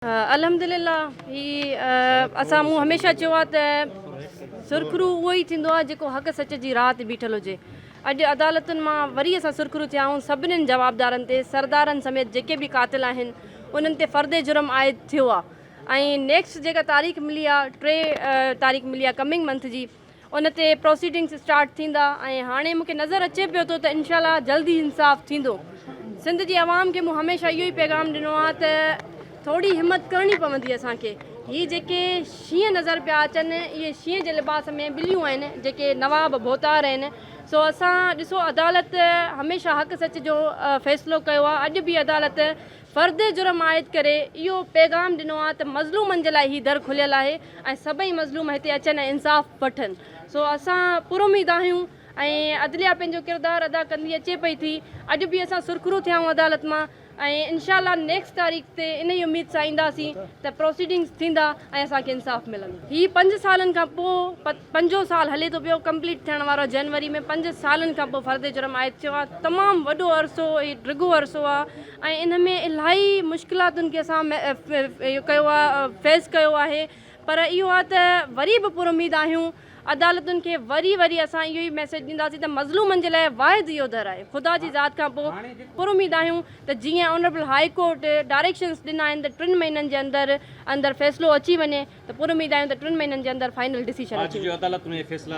الحمدلله هي اسان مون هميشه چيو آهي ته سرخرو اهو ئي ٿيندو آهي جيڪو حق سچ جي راهه تي بيٺل هجي اڄ عدالتن مان وري اسان سرخرو ٿيا آهيون سڀنين جوابدارن تي سردارن سميت جيڪي به قاتل آهن انهن تي فرد جرم عائد ٿيو آهي ۽ نيڪسٽ جيڪا تاريخ ملي آهي ٽي تاريخ ملي آهي ڪمنگ منٿ جي ان تي پروسيڊنگس اسٽارٽ ٿيندا ۽ هاڻي مونکي نظر اچي پيو ٿو ته انشاء الله جلد ئي انصاف ٿيندو سنڌ جي عوام کي مون هميشه اهو ئي پيغام ڏنو آهي ته ٿوري همت ڪرڻي پوندي اسان کي هي جيڪي شينهن نظر پيا اچن اهي شينهن جي لباس ۾ ٻليون آهن جيڪي نواب ڀوتار آهن سو اسان ڏسو عدالت هميشه حق سچ جو فيصلو ڪيو آهي اڄ به عدالت فرد جرم عائد ڪري اهو پيغام ڏنو آهي ته مظلومن جي لاء هي در کليل آهي ۽ سڀئي مظلوم هتي اچن ۽ انصاف وٺن سو اسان پراميد آهيون ۽ عدليه پنهنجو ڪردار ادا ڪندي اچي پئي ٿي اڄ به اسان سرخرو ٿيا آهيون عدالت مان ۽ انشاء الله نيڪسٽ تاريخ تي انهي اميد سان اينداسين ته پروسيڊنگس ٿيندا ۽ اسان کي انصاف ملندو. هي پنج سالن کان پوء پنجون سال هلي ٿو پيو ڪمپليٽ ٿيڻ وارو آهي جنوري ۾ پنج سالن کان پوء فرد جرم عائد ٿيو آهي تمام وڏو عرصو هي ڊگهو عرصو آهي ۽ ان ۾ الاهي مشڪلاتن کي اسان اهو ڪيو آهي فيس ڪيو آهي پر اهو آهي ته وري به پر اميد آهيون عدالتن کي وري وري اسان اهو ئي ميسيج ڏينداسين ته مظلومن جي لاء واحد اهو در آهي خدا جي ذات کان پوء پر اميد آهيون ته جيئن آنربل هاء ڪورٽ ڊائريڪشنز ڏنا آهن ته ٽن مهينن جي اندر اندر فيصلو اچي وڃي ته پر اميد آهيون ته ٽن مهينن جي اندر فائنل ڊسيشن اچي ويندو.